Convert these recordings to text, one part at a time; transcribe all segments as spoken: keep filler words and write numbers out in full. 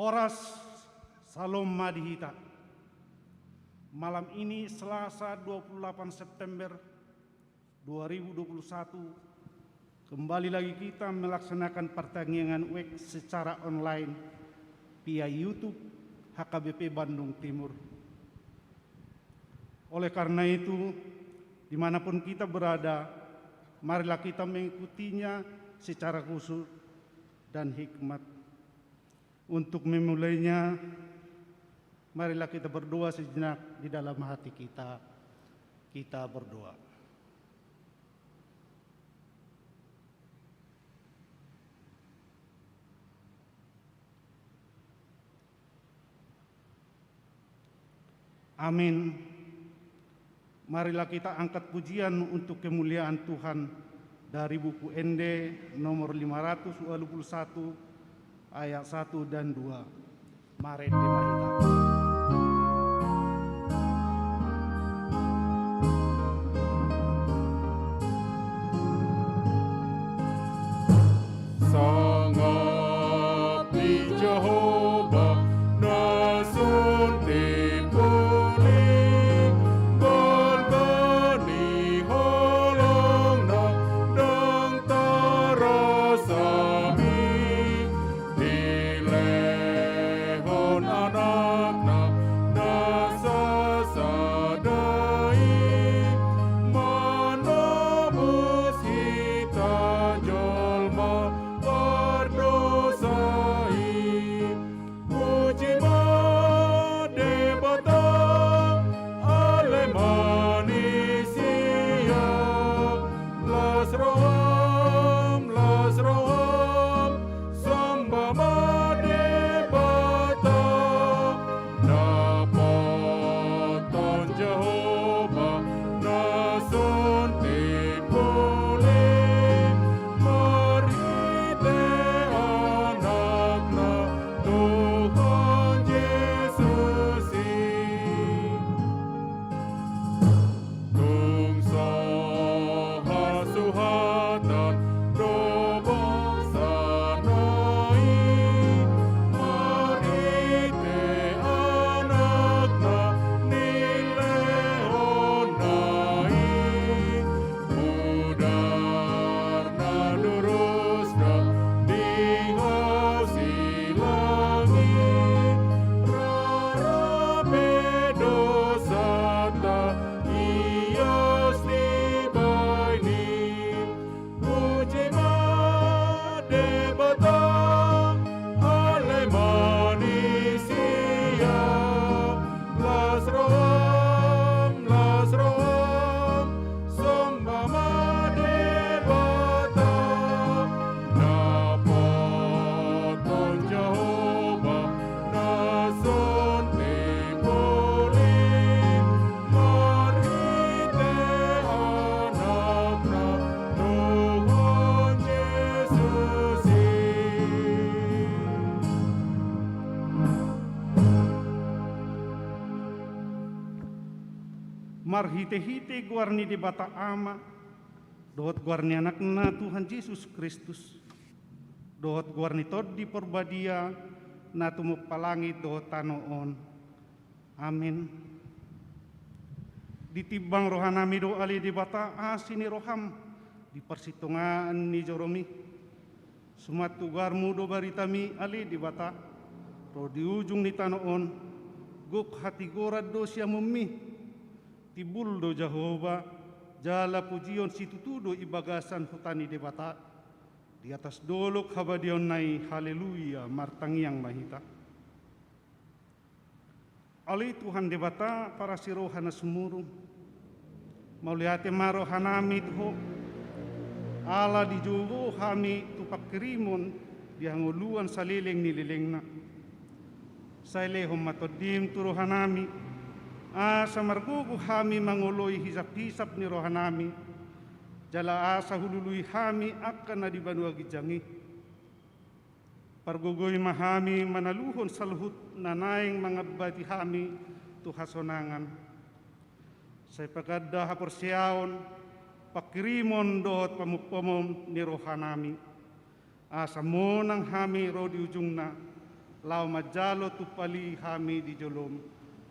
Horas, salom ma di hita. Malam ini, Selasa, dua puluh delapan September dua ribu dua puluh satu, kembali lagi kita melaksanakan partangiangan wijk secara online via YouTube H K B P Bandung Timur. Oleh karena itu, di mana pun kita berada, marilah kita mengikutinya secara khusyuk dan hikmat. Untuk memulainya, marilah kita berdoa sejenak di dalam hati kita. Kita berdoa. Amin. Marilah kita angkat pujian untuk kemuliaan Tuhan dari buku Ende nomor lima ratus walu pulu satu, ayat satu dan dua. Marende ma hita. Sangap ni Jahowa na sun timpuli, balga ni holongna ndang tarasa i. Dilehon Anakna na sasada i, manobus hita jolma pardosa i. Puji ma Debata, ale manisia, las roham, las roham, somba ma Debata. Dapothon Jahowa na sun timpuli, marhite Anakna Tuhan Jesus i. Tung so hasuhatan do basana i, marhite Anakna nilehonna i. Mudar na lurus do di hau silang i, rara pe dosanta ias dibahen i. Puji ma Debata, ale manisia, las roham, las roham, somba ma Debata. Dapothon Jahowa na sun timpuli, marhite Anakna Tuhan Jesus i. Marhitehite goar ni Debata Ama, dohot goar ni Anakna Tuhan Jesus Kristus, dohot goar ni Tondi Parbadia na tumompa langit dohot tano on. Amin. Ditimbang rohanami do ale Debata asi ni roham di parsitongaan ni joromi. Suman tu goarmu do baritami ale Debata, ro di ujung ni tano on. Gok hatigoran do siamunmi. Timbul do Jahowa, jala pujion situtu do i bagasan huta ni Debata, di atas dolok habadiaonna i. Haleluya. Martangiang ma hita. Ale Tuhan Debata parasi roha na sumurung, mauliate ma rohanami tu Ho, ala dijou Ho hami tu pangkirimon di hangoluan saleleng ni lelengna. Sai lehon ma Tondim tu rohanami, asa margogo hami mangoloi hisaphisap ni rohanami, jala asa hulului hami angka na di banua ginjang i. Pargogoi ma hami manaluhon saluhut na naeng mangambati hami tu hasonangan. Sai paganda haporseaon, pangkirimon dohot pamumpomon ni rohanami, asa monang hami ro di ujungna, laho manjalo tumpali hami di jolom,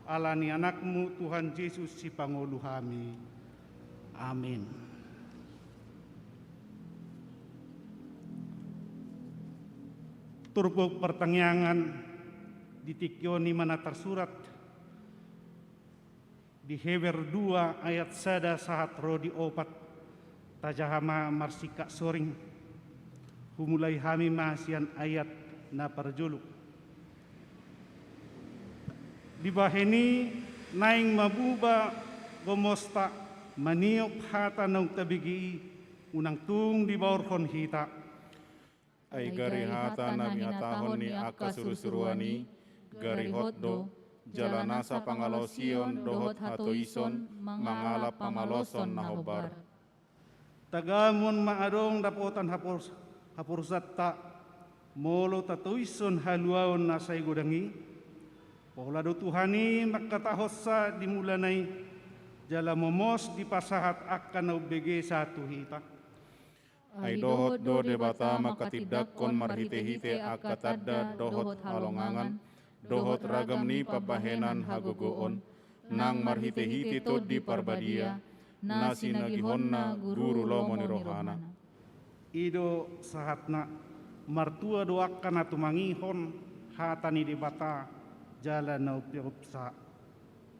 ala ni Anakmu Tuhan Jesus Sipangolu hami. Amin. Turpuk partangiangan di tingki on i ma na tarsurat di Heber dua ayat sada sahat ro di opat. Tajaha ma marsingkat soring. Humulai hami ma sian ayat na parjolo. Dibahen i naeng mamuba gomosta maniop hata naung tabege i, unang tung dibaorhon hita. Ai gari hata na nihatahon ni angka surusuruan i, gari hot do, jala nasa pangalaosion dohot hatoison mangalap pamaloson na hombar. Tagamon ma adong dapotan hapor-, haporusanta, molo tatoishon haluaon na sai godang i. Pola do Tuhan i mangkatahonsa di mulana i, jala momos dipasahat angka na umbegesa tu hita. Ai dohot do Debata mangkatindangkon marhitehite angka tanda dohot halongangan, dohot ragam ni pambahenan hagogoon, nang marhitehite Tondi Parbadia, na sinagihonna guru lomo ni rohana. I do sahatna. Martua do angka na tumangihon hata ni Debata jala na umpeopsa.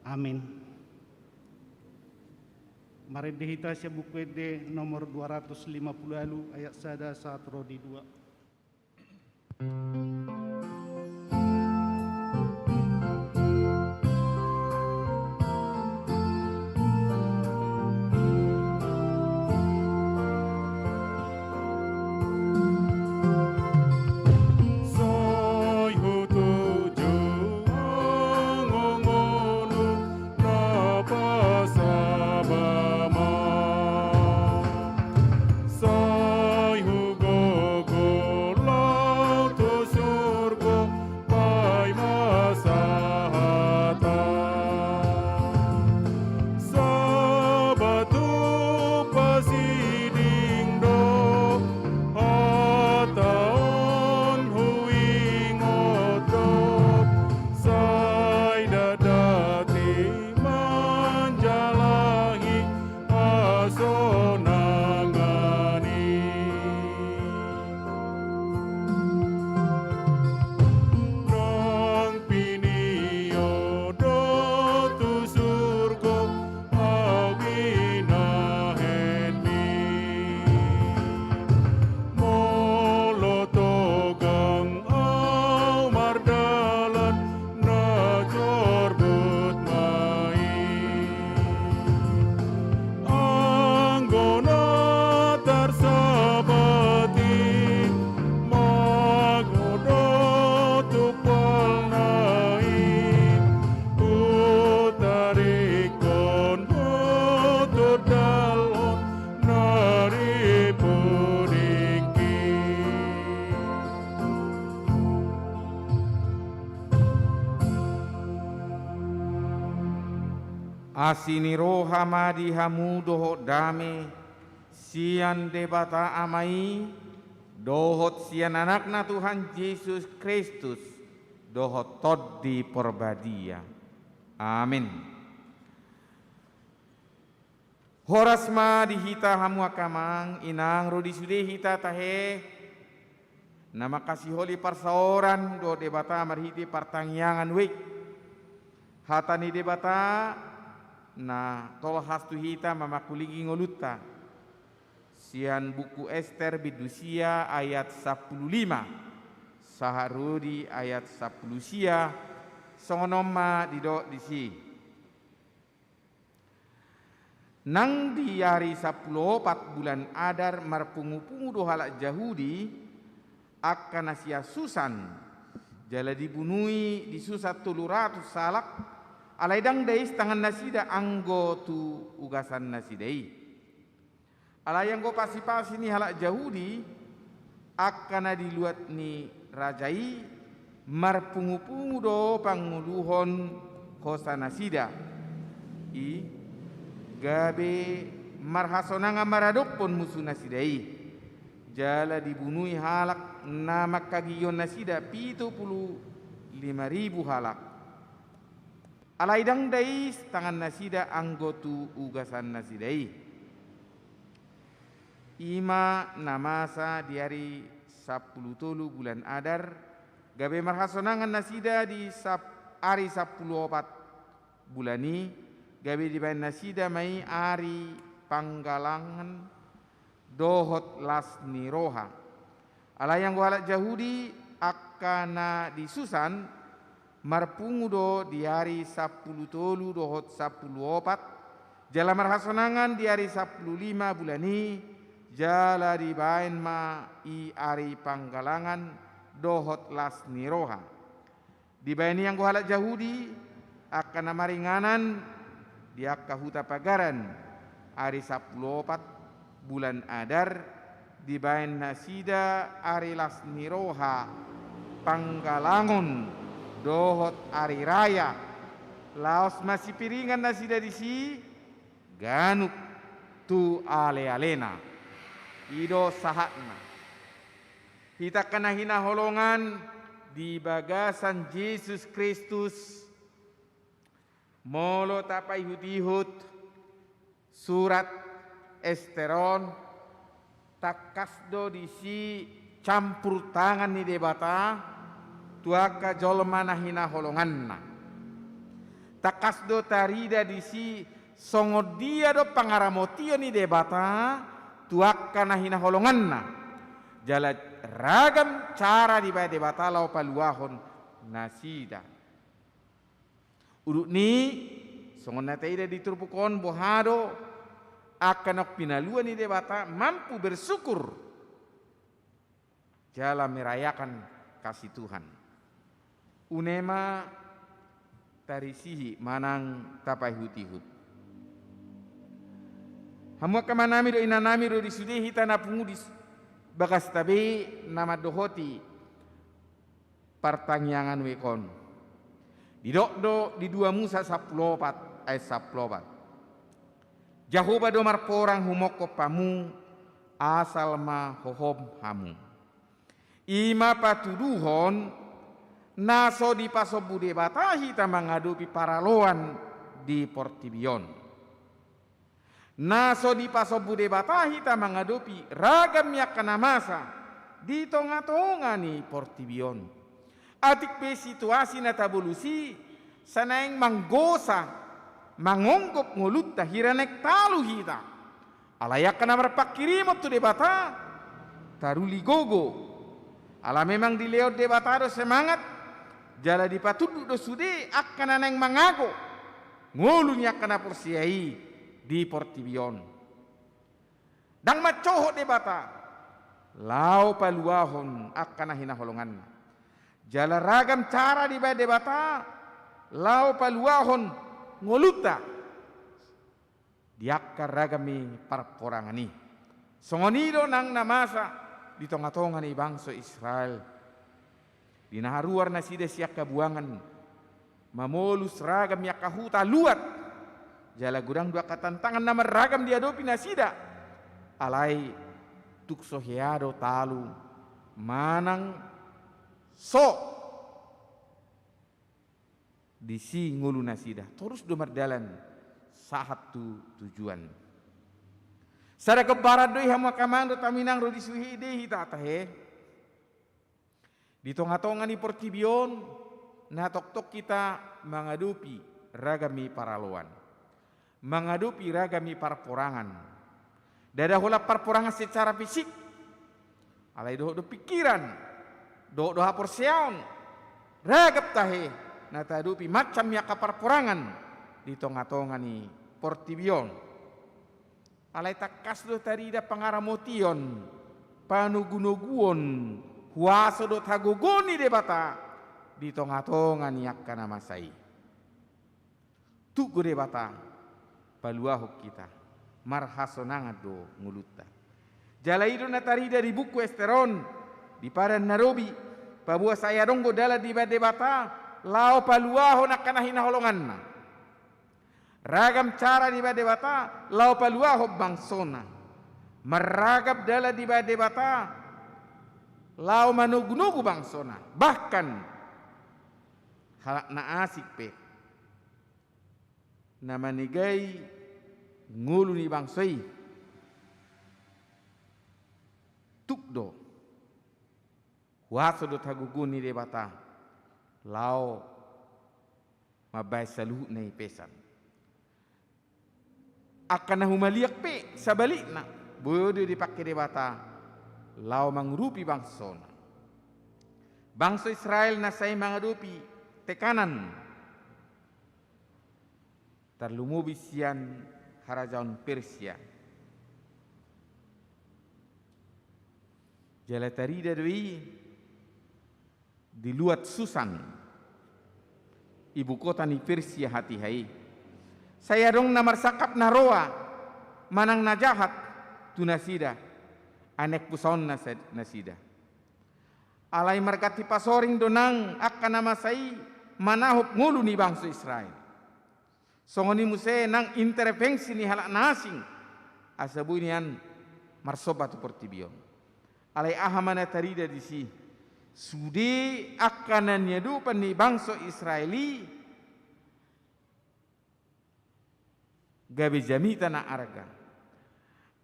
Amin. Marende hita sian Buku Ende nomor dua ratus lima puluh ualu ayat sada sahat ro di dua. Sai hutuju angongonu na pasaba ma. Sai hugogo laho tu surgo paima sahata. Sabatua pasiding do hata on huingot do, sai ndang dati manjalahi hasonangan i. Nang pinio do tu surgo ahu binahenmi. Molo togang ahu mardalan na jorbut ma i. Anggo na tarsabat i, mago do tumpalna i. Hutarikkon ma tu dalhon na di pudingki. Asi ni roha ma di hamu dohot dame sian Debata Ama i, dohot sian Anakna Tuhan Jesus Kristus, dohot Tondi Parbadia. Amin. Horas ma di hita hamu angka amang inang, ro di sude hita tahe na mangkasiholi parsaoran dohot Debata marhite partangiangan wijk. Hata ni Debata na tolhas tu hita mamangkulingi ngolunta. Sian Buku Ester bindu sia ayat sampulu lima sahat ro di ayat sampulu sia, songon on ma didok disi. Nang di ari sampulu opat bulan Adar marpungupungu do halak Jahudi, angka na sian Susan, jala dibunui di Susan tolu ratus halak, alai ndang dais tangan nasida anggo tu ugasan nasida i. Alai anggo pasipasi ni halak Jahudi, angka na di luat ni raja i, marpungupungu do panguluhon hosa nasida i, gabe marhasonangan maradophon musu nasida i. Jala dibunui halak na mangkagigihon nasida pitu pulu lima ribu halak. Alai ndang dais tangan nasida anggo tu ugasan nasida i. I ma na masa di ari sampulu tolu bulan Adar, gabe marhasonangan nasida di sap-, ari sampulu opat bulan i, gabe dibaen nasida ma i ari Panggalangan dohot las ni roha. Alai anggo halak Jahudi, angka na di Susan, marpungu do di ari sampulu tolu dohot sampulu opat, jala marhasonangan di ari sampulu lima bulan i, jala dibaen ma i ari Panggalangan dohot las ni roha. Dibaen i anggo halak Jahudi, angka na maringanan di angka huta pagaran, ari sampulu opat bulan Adar, dibaen nasida ari las ni roha, Panggalangon, dohot ari raya, laos masipiringan nasida disi ganup tu alealena. I do sahatna. Hita angka na hinaholongan di bagasan Jesus Kristus, molo tapaihutihut surat Ester on, tangkas do disi campur tangan ni Debata tu angka jolma na hinaholonganna. Tangkas do tarida disi songon dia do pangaramotion ni Debata tu angka na hinaholonganna. Jala ragam cara dibaen Debata laho paluahon nasida. Udutni, songon na taida di turpuk on, boha do angka na pinalua ni Debata mampu bersyukur jala merayakan kasih Tuhan. Une ma tarisihi manang tapaihutihut. Hamu angka amanami dohot inanami, ro di sude hita na pungu di bagasta be na mandohoti partangiangan wijk on. Didok do di dua Musa sampulu opat ayat sampulu opat. Jahowa do marporang humongkop hamu, asal ma hohom hamu. I ma patuduhon na so dipasombu Debata hita mangadopi paraloan di portibi on. Na so dipasombu Debata hita mangadopi ragam ni angka na masa di tongatonga ni portibi on. Atik pe situasi na tabolus i, sai naeng manggosa, mangonggop ngolunta, hira naeng talu hita. Alai angka na marpanghirimon tu Debata, taruli gogo. Ala memang dilehon Debata do semangat, jala dipatunduk do sude angka na naeng mangago ngolu ni angka na porsea i di portibi on. Ndang mancohot Debata laho paluahon angka na hinaholonganna. Jala ragam cara dibaen Debata laho paluahon ngolunta di angka ragam ni parporangan i. Songon i do nang na masa di tongatonga ni bangso Israel. Di na haruar nasida sian habuangan, mamolus ragam ni angka huta luat, jala godang do angka tantangan na marragam diadopi nasida. Alai tung so hea do talu manang so disi ngolu nasida, torus do mardalan sahat tu tujuan. Sada gambaran do i, hamu angka amang dohot inang, ro di sude hita tahe. Di tongatonga ni portibi on, na tongtong hita mangadopi ragam ni paraloan, mangadopi ragam ni parporangan. Ndada holan parporangan secara fisik, alai dohot do pikiran, dohot do haporseaon, ragam tahe na taadopi macam ni angka parporangan di tongatonga ni portibi on. Alai tangkas do tarida pangaramotion, panogunoguon, huaso dohot hagogoon ni Debata di tongatonga ni angka na masa i. Tung do Debata paluahon hita, marhasonangan do ngolunta. Jala i do na tarida di buku Ester on, di padan na robi, paboa sai adong do dalan dibaen Debata laho paluahon angka na hinaholonganna. Ragam cara dibaen Debata laho paluahon bangsona. Marragam dalan dibaen Debata laho manogunogu bangsona. Bahkan halak na asing pe na manegai ngolu ni bangso i, tuk do, huaso dohot hagogoon ni Debata laho mambahen saluhutna i pesan. Angka na humaliang pe sabalikna, boi do dipangke Debata laho mangurupi bangsona. Bangso Israel na sai mangadopi tekanan, tarlumobi sian harajaon Persia. Jala tarida do i di luat Susan, ibukota ni Persia hatiha i. Sai adong na marsangkap na roa manang na jahat tu nasida, ai naeng pusaonna sa-, nasida. Alai marganti pasoring do nang angka na masa i manahop ngolu ni bangso Israel. Songon i muse nang intervensi ni halak na asing, asa boi nian marsomba tu portibi on. Alai aha ma na tarida disi? Sude angka na niadopan ni bangso Israel i gabe jamita na arga.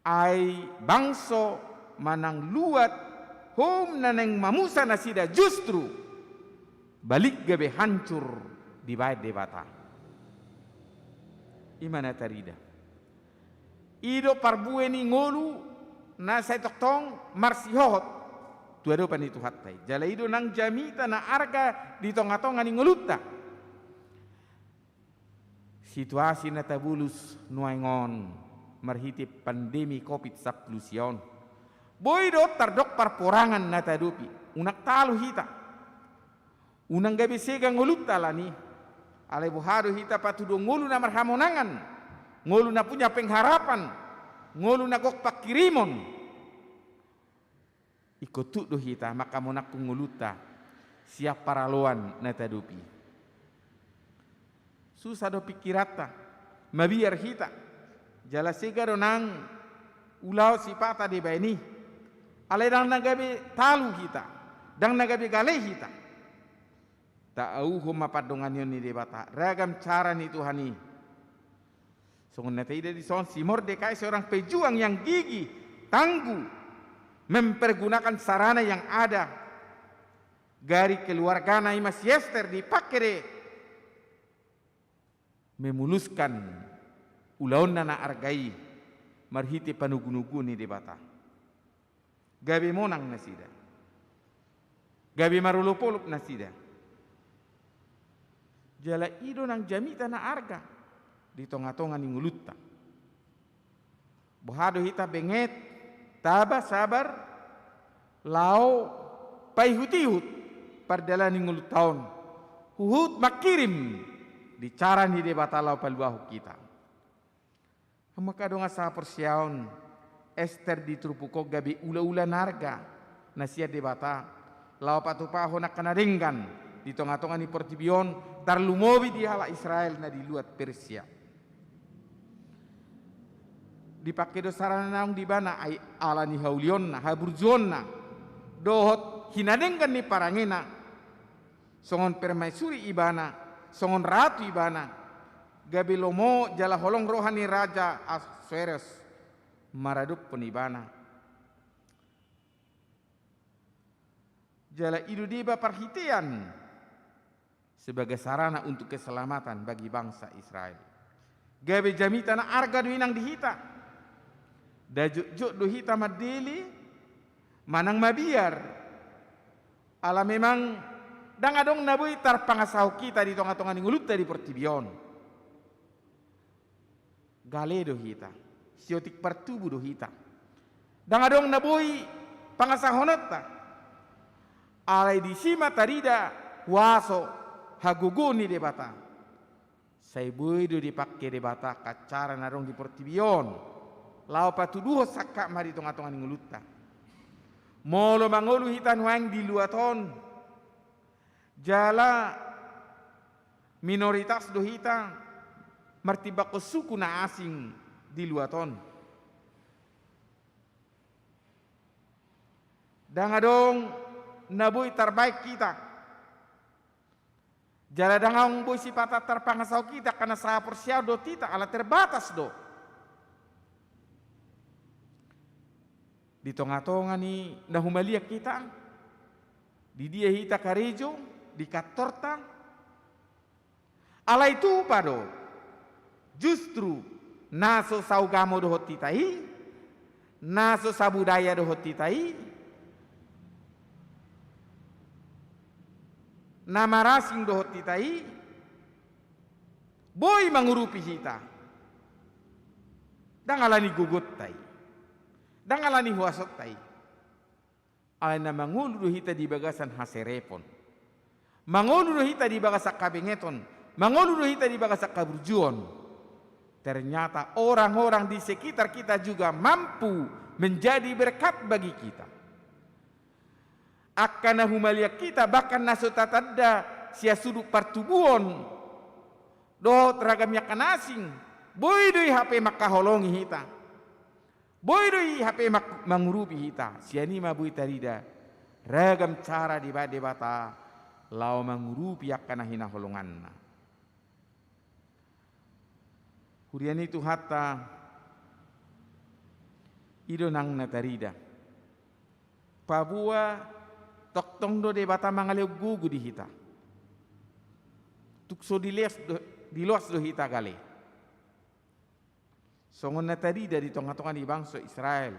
Ai bangso manang luat houm na naeng mamusa nasida justru balik gabe hancur dibahen Debata. I ma na tarida. I do parbue ni ngolu na sai tongtong marsihohot tu adopan ni Tuhanta i. Jala i do nang jamita na arga di tongatonga ni ngolunta. Situasi na tabolus nuaeng on marhite pandemi covid sampulu sia on, boi do tardok parporangan na taadopi. Unang talu hita. Unang gabe sega ngolunta alani. Alai boha do hita patuduhon ngolu na marhamonangan, ngolu na punya pengharapan, ngolu na gok pangkirimon. Ingkon tuk do hita manghamonangkon ngolunta sian paraloan na taadopi. Susa do pingkiranta, mabiar hita, jala sega do nang ulaon sipata dibahen i. Alai ndang na gabe talu hita, ndang na gabe gale hita. Taauhon ma pandonganion ni Debata, ragam cara ni Tuhan i. Songon na taida dison, si Mordekai seorang pejuang yang gigih, tangguh, mempergunakan sarana yang ada. Gari keluargana i ma si Ester dipangke do memuluskan ulaonna na arga i marhite panogunoguon ni Debata. Gabe monang nasida. Gabe marolopolop nasida. Jala i do nang jamita na arga di tongatonga ni ngolunta. Boha do hita benget, taba, sabar, laho paihutihut pardalanan ni ngolunta on. Huhut mangkirim di cara ni Debata laho paluahon hita. Hamu angka dongan sahaporseaon, Ester di turpuk on gabe ulaula na arga na sian Debata laho patupahon angka na denggan di tongatonga ni portibi on, tarlumobi di halak Israel na di luat Persia. Dipangke do sarana naung di ibana, ai ala ni haulionna, haburjuonna dohot hinadenggan ni parangena. Songon permaisuri ibana, songon ratu ibana, gabe lomo jala holong roha ni Raja Ahasveros maradophon ibana. Jala i do deba parhitean sebagai sarana untuk keselamatan bagi bangsa Israel. Gabe jamita na arga do i nang di hita. Nda jotjot do hita mandele manang mabiar. Ala memang ndang adong na boi tarpangasahon hita di tongatonga ni ngolunta di portibi on. Gale do hita, siotik partubu do hita. Ndang adong na boi pangasahononta. Alai disi ma tarida huaso, hagogoon ni Debata. Sai boi do dipangke Debata angka cara na adong di portibi on laho patuduhon sangkapna di tongatonga ni ngolunta. Molo mangolu hita nuaeng di luat on, jala minoritas do hita martimbangkon suku na asing di luat on. Ndang adong na boi tarbaen hita. Jala ndang adong boi sipata tarpangasahon hita angka na sahaporseaon dohot hita, ala terbatas do. Di tongatonga ni na humaliang hita, di dia hita karejo, di kantorta. Alai tupa do, justru na so saugamo dohot hita i, na so sabudaya dohot hita i, na marasing dohot hita i, boi mangurupi hita. Ndang ala ni gogonta i, ndang ala ni huasonta i. Alai na mangolu do hita di bagasan haserepon. Mangolu do hita di bagasan habengeton. Mangolu do hita di bagasan haburjuon. Ternyata orang-orang di sekitar kita juga mampu menjadi berkat bagi kita. Angka na humaliang hita, bahkan na so tatanda sian sudut partubuon dohot ragam ni angka na asing, boi do i hape mangkaholongi hita. Boi do i hape mang-, mangurupi hita. Sian i ma boi tarida ragam cara dibaen Debata laho mangurupi angka na hinaholonganna. Huria ni Tuhanta, i do nang na tarida. Paboa tongtong do Debata mangalehon gogo di hita. Tung so dileas do, diloas do hita gale. Songon na tarida di tongatonga ni bangso Israel.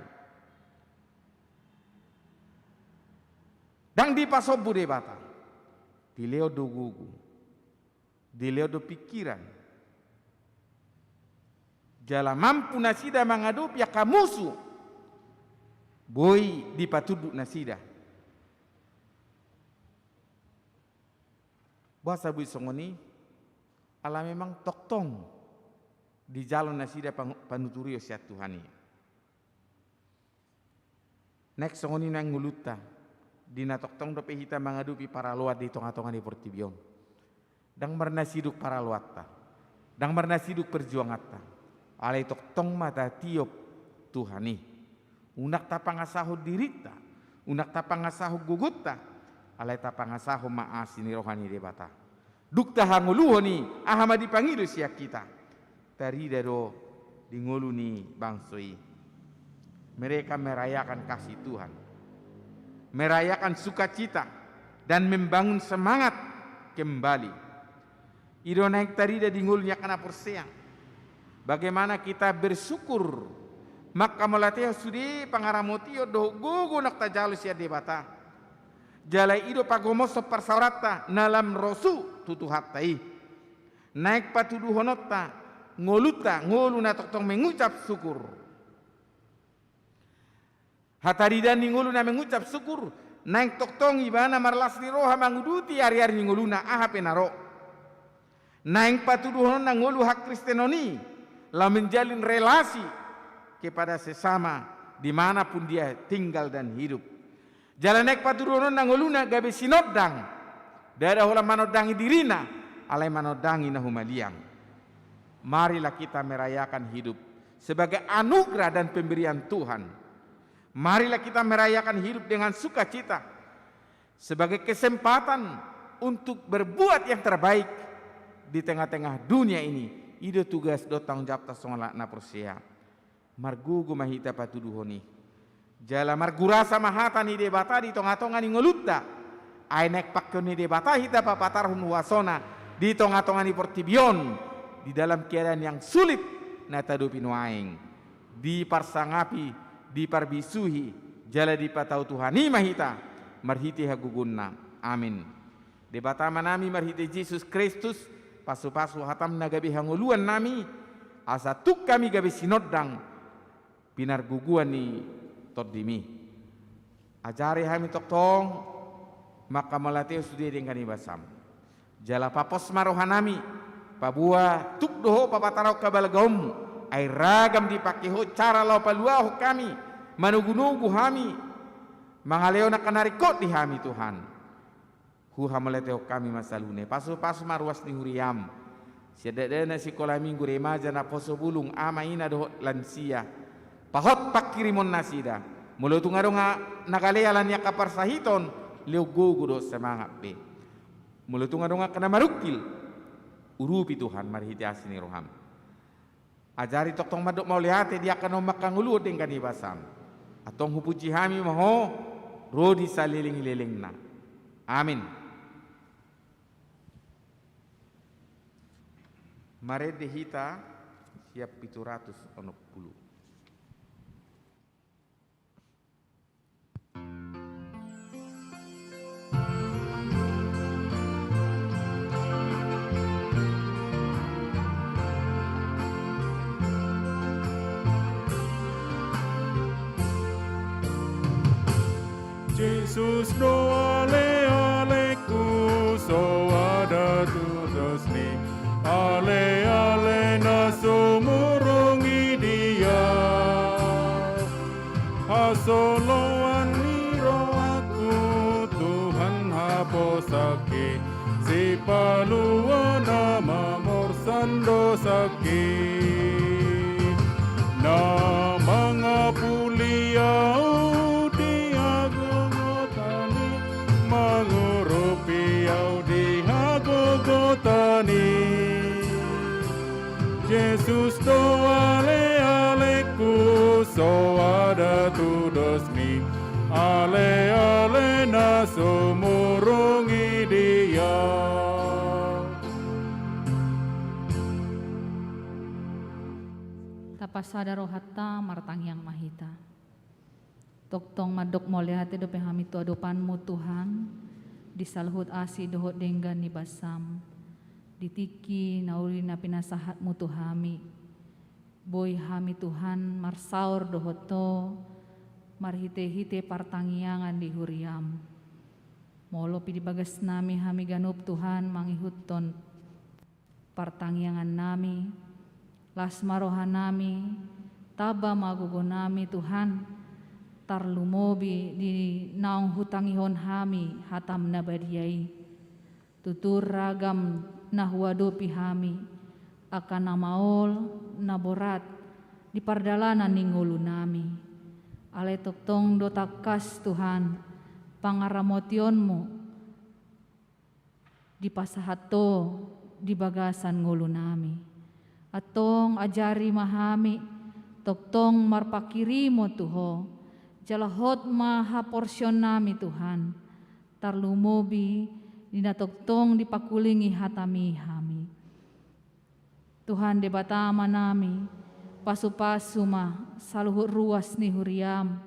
Ndang dipasombu Debata. Dilehon do gogo. Dilehon do pingkiran. Jala mampu nasida mangadopi angka musu. Boi dipatunduk nasida. Boasa boi songon i? Ala memang tongtong dijalo nasida pang-, panuturion sian Tuhan i. Naeng songon i nang ngolunta, di na tongtong dope hita mangadopi paraloan di tongatonga ni portibi on. Ndang marnasidung paraloanta, ndang marnasidung perjuanganta, alai tongtong ma tatiop Tuhan i. Unang tapangasahon dirinta, unang tapangasahon gogonta, alai tapangasahon ma asi ni roha ni Debata. Dung tahangoluhon i, aha ma dipangido sian hita? Tarida do di ngolu ni bangso i. Mereka merayakan kasih Tuhan, merayakan sukacita, dan membangun semangat kembali. I do naeng tarida di ngolu ni angka na porsea. Bagaimana kita bersyukur, manghamauliatehon sude pangaramotion dohot gogo naung tajalo sian Debata. Jala i do pagomoshon parsaoranta na lam rosu tu Tuhanta i. Naeng patuduhononta, ngolunta, ngolu na tongtong mengucap syukur. Hataridaan ni ngolu na mengucap syukur, naeng tongtong ibana marlas ni roha manguduti ariari ni ngoluna aha pe na ro. Naeng patuduhononna ngolu hakristenon i, laho menjalin relasi kepada sesama di mana pun dia tinggal dan hidup. Jala naeng patuduhononna ngoluna gabe sinondang, ndada holan manondangi dirina, alai manondangi na humaliang. Marilah kita merayakan hidup sebagai anugerah dan pemberian Tuhan. Marilah kita merayakan hidup dengan sukacita sebagai kesempatan untuk berbuat yang terbaik di tengah-tengah dunia ini. I do tugas dohot tanggung jawabta songon halak na porsea. Margogo ma hita patuduhon i. Jala margurasa ma hata ni Debata di tongatonga ni ngolunta. Ai naeng pangkeon ni Debata hita papatarhon huasona di tongatonga ni portibi on, di dalam keadaan yang sulit na taadopi nuaeng. Diparsangapi, diparbisuhi, jala dipatau Tuhan i ma hita marhite hagogoonna. Amin. Debata Amanami marhite Jesus Kristus, pasupasu hatam na gabe hangoluan nami, asa tung hami gabe sinondang pinargogoan ni Tondim i. Ajari hami tongtong manghamauliatehon sude denggan ni basam. Jala papos ma rohanami, paboa tuk do Ho papatarahon habalgaonMu, ai ragam dipangke Ho cara laho paluahon hami, manogunogu hami, mangalehon angka na ringkot di hami, Tuhan. Huhamauliatehon hami ma saluhutna i. Pasupasu ma ruas ni huriaM. Sian dakdanak sikola minggu, remaja, naposo bulung, ama, ina dohot lansia. Pahot panghirimon nasida. Molo tung adong na gale ala ni angka parsahiton, lehon gogo dohot semangat be. Molo tung adong angka na marungkil, urupi Tuhan marhite asi ni roham. Ajari tongtong mandok mauliate di angka na mangkangoluhon denggan ni basam. Antong hupuji hami ma Ho ro di salelenglelengna. Amin. Marende hita siap pitu ratus onom pulu. Jesus do alealengku, soada tudosni, aleale na sumurung i dia. Hasoloan ni rohangku Tuhan haposakki, sipalua na mamorsan dosangki. Na mangapuli au di hagogotan i, mangurupi au di hagogotan i. Jesus do alealengku, soada tudosni, aleale na sumurung i dia. Tapasada rohanta, martangiang ma hita. Tongtong mandok mauliate dope hami tu adopanMu Tuhan, di saluhut asi dohot denggan ni basam, di tingki na uli na pinasahatMu tu hami. Boi hami Tuhan marsaor dohot Ho, marhitehite partangiangan di huriaM. Molo pe di bagasnami hami ganup Tuhan mangihuthon partangiangannami, las ma rohanami, tamba ma gogonami Tuhan, tarlumobi di naung hutangihon hami hataM na badia i. Tutu ragam na huadopi hami, angka na maol, na borat, di pardalanan ni ngolunami. Alai tongtong do tangkas Tuhan, pangaramotionMu, dipasahat Ho di bagasan ngolunami. Antong ajari ma hami, tongtong marpanghirimon tu Ho, jala hot ma haporseonnami Tuhan, tarlumobi di na tongtong dipangkulingi hataMi hami. Tuhan Debata Amanami, pasupasu ma saluhut ruas ni huriaM,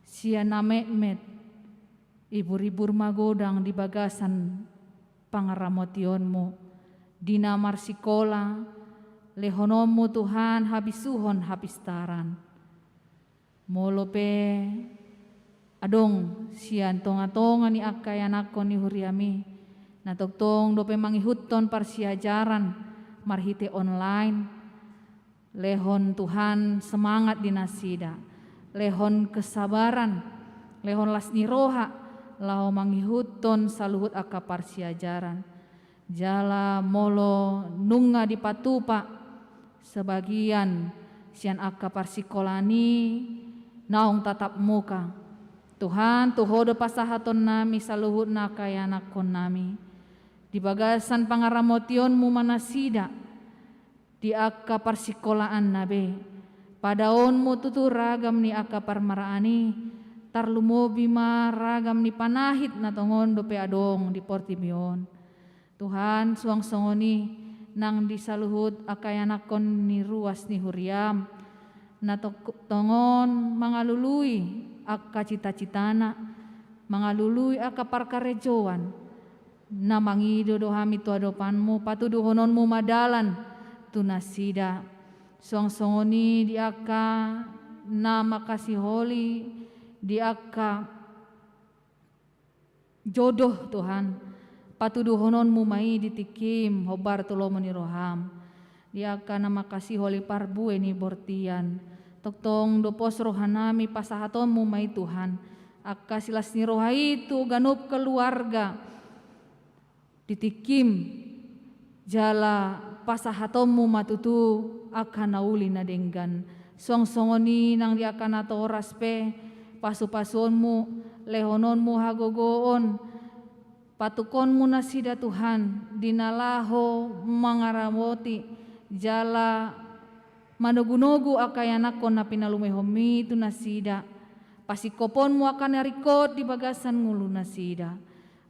sian na metmet, ibur-ibur magodang di bagasan pangaramotionMu, di na marsikola, lehononMu Tuhan habisuhon hapistaran. Molo pe adong sian tonga-tonga ni angka ianakhon ni huriaMi, na tongtong dope mangihuthon parsiajaran marhite online, lehon Tuhan semangat di nasida, lehon kesabaran, lehon las ni roha, laho mangihuthon saluhut angka parsiajaran. Jala molo nunga dipatupa sebagian sian angka parsikolaan i naung tatap muka. Tuhan, tu Ho do pasahatonnami saluhutna angka ianakhonnami. Di bagasan pangaramotionMu ma nasida di angka parsikolaanna be. PadaonMu tutu ragam ni angka parmaraan i, tarlumobi ma ragam ni panahit na tongon dope adong di portibi on. Tuhan, suang songon i nang di saluhut angka ianakhon ni ruas ni huriaM, na tong-, tongon mangalului angka cita-citana, mangalului angka parkarejoan, na mangido do hami tu adopanMu, patuduhononMu ma dalan tu nasida. Suang songon i di angka na mangkasiholi, di angka jodoh, Tuhan, patuduhononMu ma i di tingkiM, hombar tu lomo ni rohaM. Di angka na mangkasiholi parbue ni bortian, tongtong do pos rohanami pasahatonMu ma i, Tuhan, angka silas ni roha i tu ganup keluarga di tingkiM, jala pasahatonMu ma tutu angka na uli na denggan. Suang songon i nang di angka natoras pe, pasu-pasuonMu, lehononMu hagogoon, Patungkonmu nasida Tuhan, di na laho mangaramoti jala manogunogu angka ianakkon na pinalumeonmi tu nasida. Pasingkoponmu angka na ringkot di bagasan ngolu nasida.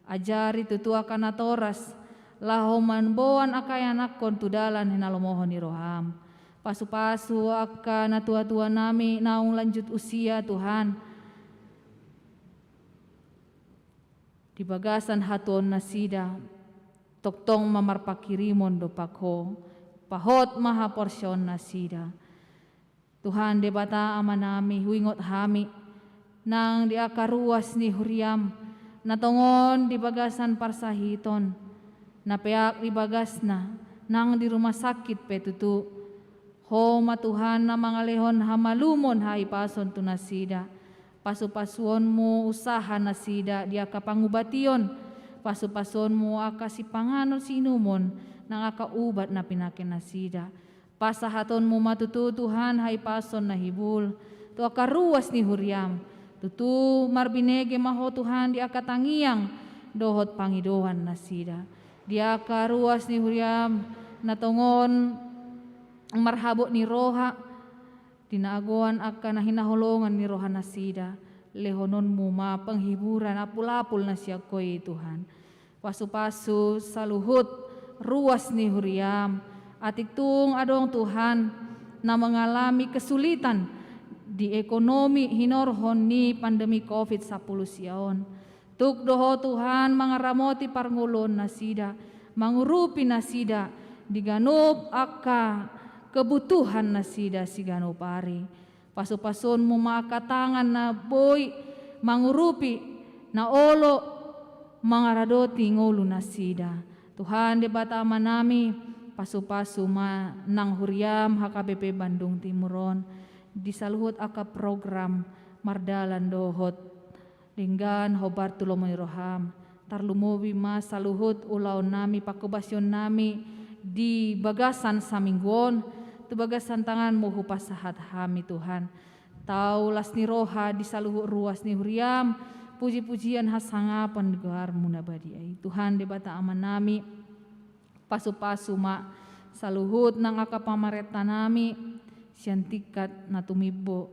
Ajari tutu angka natoras laho mamboan angka ianakkon tu dalan hinalomohon ni roham. Pasupasu angka natuatuanami naung lanjut usia Tuhan. Di bagasan hatuaon nasida, tongtong ma marpanghirimon dompak Ho, pahot ma haporseaon nasida. Tuhan Debata Amanami, huingot hami nang di angka ruas ni huriam na tongon di bagasan parsahiton, na peak di bagasna, nang di rumah sakit pe tutu. Ho ma Tuhan na mangalehon hamalumon hahipason tu nasida. Pasupasuonmu usaha nasida di angka pangubation, pasupasuonmu angka sipanganon siinumon, nang angka ubat na pinangke nasida. Pasahatonmu ma tutu Tuhan hahipason na hibul tu angka ruas ni huriam. Tutu marbinege ma Ho Tuhan di angka tangiang dohot pangidoan nasida. Di angka ruas ni huriam na tongon marhabot ni roha, di na agoan angka na hinaholongan ni roha nasida, lehononmu ma penghiburan apulapul na sian Ho i Tuhan. Pasupasu saluhut ruas ni huriam, atik tung adong Tuhan na mengalami kesulitan di ekonomi hinorhon ni pandemi covid sampulu sia on. Tuk do Ho Tuhan mangaramoti parngoluon nasida, mangurupi nasida di ganup angka kebutuhan nasida siganup ari. Pasupasuonmu ma angka tangan na boi mangurupi, na olo mangaradoti ngolu nasida. Tuhan Debata Amanami, pasupasu ma nang huriam H K B P Bandung Timur on di saluhut angka program mardalan dohot denggan hombar tu lomo ni roham. Tarlumobi ma saluhut ulaonnami, pangkobasionnami di bagasan saminggu on, tu bagasan tanganmu hupasahat hami Tuhan. Tau las ni roha di saluhut ruas ni huriam, pujipujian hasangapon di goarmu na badia i. Tuhan Debata Amanami, pasupasu ma saluhut nang angka pamarentanami sian tingkat na tumimbo,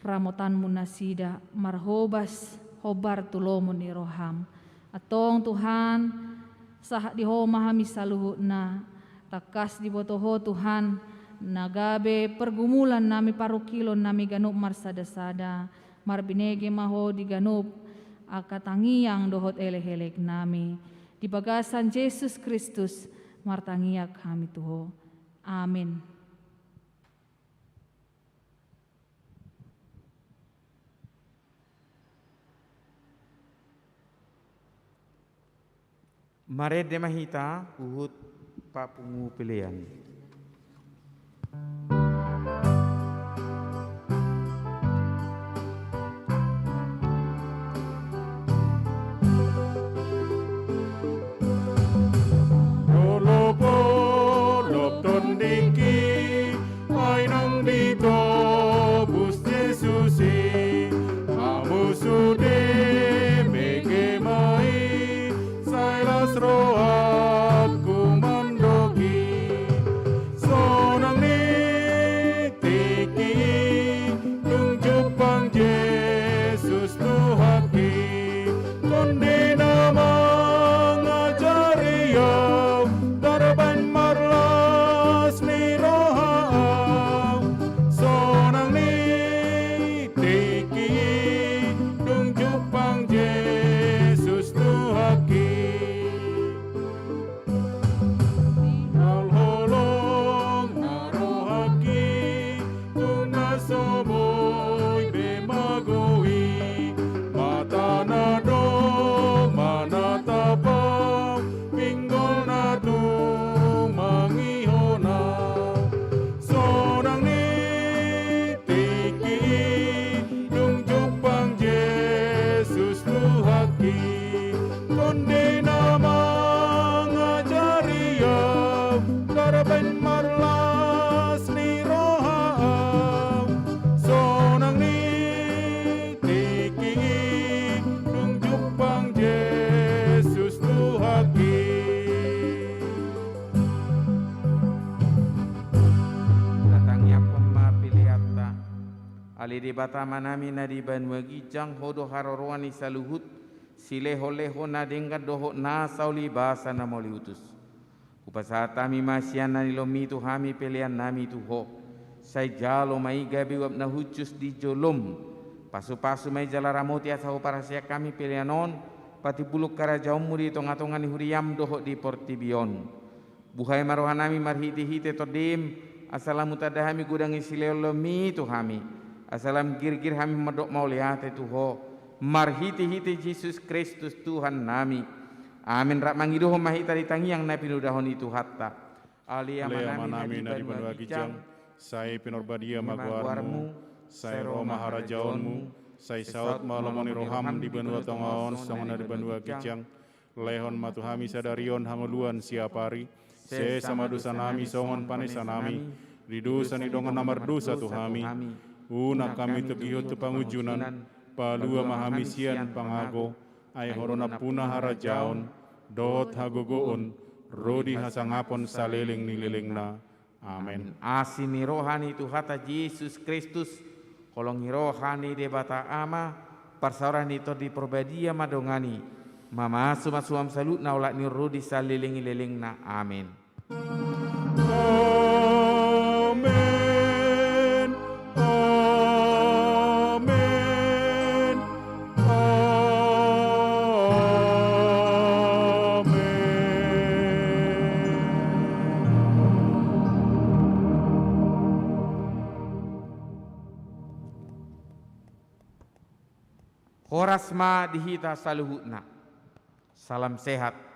ramotanmu nasida marhobas hombar tu lomo ni roham. Antong Tuhan, sahat di Ho ma hami saluhutna. Tangkas diboto Ho Tuhan na gabe pergumulannami, parungkilonnami ganup marsadasada. Marbinege ma Ho di ganup angka tangiang dohot elekeleknami. Di bagasan Jesus Kristus martangiang hami tu Ho. Amin. Marende ma hita huhut papungu pelean. Dolok-olok tondingki, ai naung ditobus Jesus i, hamu sude mege ma i, sai las rohangku mandok i. Sonang ni tingki i, dung jumpang Jesus Tuhanki, Tonduy na mangajari au, tarbaen marlas ni roha au. Sonang ni tingki i, dung jumpang Jesus Tuhanki. Holong na rohangki, tung na so boi be magou i, mata na dong manatap au, pinggol na tung mangihon au. Sonang ni tingki i, dung jumpang Jesus Tuhanki, Tonduy na mangajari au, tarbaen marlas ni roha au. Sonang ni tingki i, dung jumpang Jesus Debata Amanami na di banua ginjang, Ho do haroroan ni saluhut silehonlehon na denggan dohot nasa ulibasa na mauliutus. Hupasahat hami ma sian na niloanMi tu hami peleannami tu Ho. Sai jalo ma i gabe uap na hushus di joloM. Pasupasu ma i jala ramoti asa huparhaseang hami pelean on patimbulhon harajaonMu di tongatonga ni huriaM dohot di portibi on. Buhai ma rohanami marhitehite TondiM, asa lam hutanda hami godang ni silehonlehonMi tu hami, asa lam girgir hami mandok mauliate tu Ho, marhitehite Jesus Kristus Tuhannami. Amen. Rap mangidohon ma hita di tangiang na pinodahon ni Tuhanta. Ale Amanami na di banua ginjang, sai pinarbadia ma goarMu, sai ro ma harajaonMu, sai saut ma lomo ni rohaM di banua tonga on songon na di banua ginjang. Lehon ma tu hami sadari on hangoluan siapari. Sesa ma dosanami songon panesanami di dosa ni dongan na mardosa tu hami. Unang hami togihon tu pangunjunan, palua ma hami sian pangago. Ai Ho do nampuna harajaon dohot hagogoon ro di hasangapon saleleng ni lelengna. Amen. Asi ni roha ni Tuhanta Jesus Kristus, holong ni roha ni Debata Ama, parsaoran ni Tondi Parbadia mandongani, mamasumasu hami saluhutna olat ni on ro di saleleng ni lelengna. Amen. Amen. Amen. Amen. Horas ma di hita saluhutna. Salam sehat.